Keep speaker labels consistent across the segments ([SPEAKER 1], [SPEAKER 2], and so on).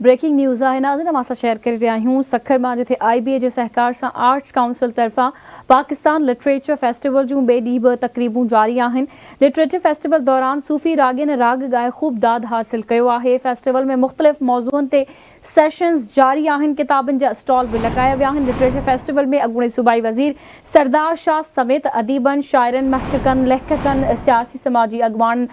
[SPEAKER 1] Breaking news آهي ناظرين اوهان سان شيئر ڪري رهيا آهيون سکر مان جتي آء بي اي جي سهڪار سان آرٽس ڪائونسل طرفان پاڪستان لٽريچر فيسٽيول جون ٻئي ڏينهن به تقريبون جاري آهن لٽريچر فيسٽيول دوران صوفي راڳين راڳ ڳائي خوب داد حاصل ڪيو آهي فيسٽيول ۾ مختلف موضوعن تي سيشنز جاري آهن، ڪتابن جا اسٽال به لڳايا ويا آهن، لٽريچر فيسٽيول ۾ اڳوڻي صوبائي وزير سردار شاهه سميت اديبن، شاعرن، محققن، ليکڪن، سياسي سماجي اڳواڻن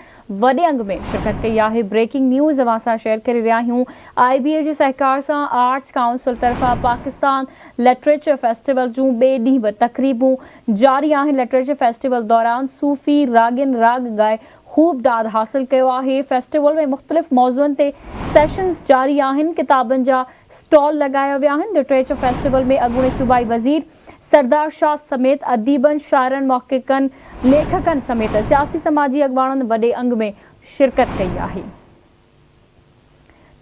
[SPEAKER 1] وڏي انگ ۾ شرڪت ڪئي آهي، بريڪنگ نيوز اوهان سان شيئر ڪري رهيا آهيون آء بي اي جي سهڪار سان آرٽس ڪائونسل طرفان پاڪستان لٽريچر فيسٽيول جون ٻئي ڏينهن به تقريبون جاري آهن، لٽريچر فيسٽيول دوران صوفي راڳين راڳ ڳائي خوب داد حاصل ڪيو آهي، فيسٽيول ۾ مختلف موضوعن تي سيشنز جاري آهن، ڪتابن جا اسٽال لڳايا ويا آهن، لٽريچر فيسٽيول ۾ اڳوڻي صوبائي وزير سردار شاهه سميت اديبن، شاعرن، محققن، ليکڪن سميت سياسي سماجي اڳواڻن وڏي انگ ۾ شرڪت ڪئي آهي.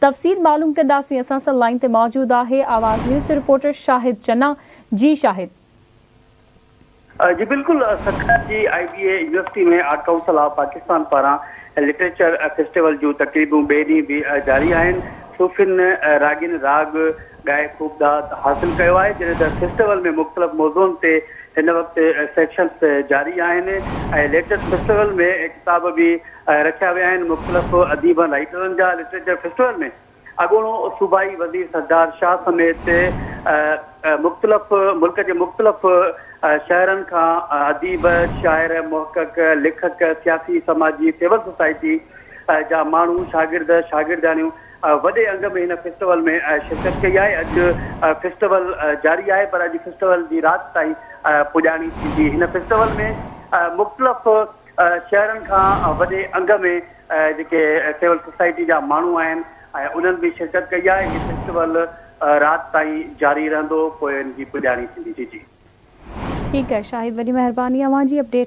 [SPEAKER 1] تفصيل معلوم ڪنداسين اسان سان لائين تي موجود آهي آواز نيوز جو رپورٽر شاهد چنا جي شاهد.
[SPEAKER 2] جي بلڪل سکر جي I B A university ۾ art council of Pakistan پاران لٽريچر فيسٽيول جون تقريبون ٻئي ڏينهن به جاري آهن صوفين راڳين راڳ ڳائي خوب داد حاصل ڪيو آهي جڏهن ته فيسٽيول ۾ مختلف موضوعن تي هن وقت سيڪشنز جاري آهن ۽ ليٽر فيسٽيول ۾ ڪتاب به رکيا ويا آهن مختلف اديبن رائيٽرن جا لٽريچر فيسٽيول ۾ اڳوڻو صوبائي وزير سردار شاهه سميت مختلف ملڪ جي مختلف شهرن کان اديب، شاعر، محقق، ليکڪ، سياسي، سماجي، سول سوسائٽي جا ماڻهو، شاگرد، شاگردياڻيون وڏي انگ ۾ هن فيسٽيول ۾ شرڪت ڪئي آهي. اڄ فيسٽيول جاري آهي پر اڄ فيسٽيول جي رات تائين پڄاڻي ٿيندي. هن فيسٽيول ۾ مختلف شهرن کان وڏي انگ ۾ جيڪي سول سوسائٽي جا ماڻهو آهن ۽ انهن به شرڪت ڪئي آهي هي فيسٽيول رات تائين جاري رهندو پوء ان جي پڄاڻي ٿيندي جي جي.
[SPEAKER 1] ٺيڪ آهي شاهد وڏي مهرباني اوهان جي اپڊيٽ.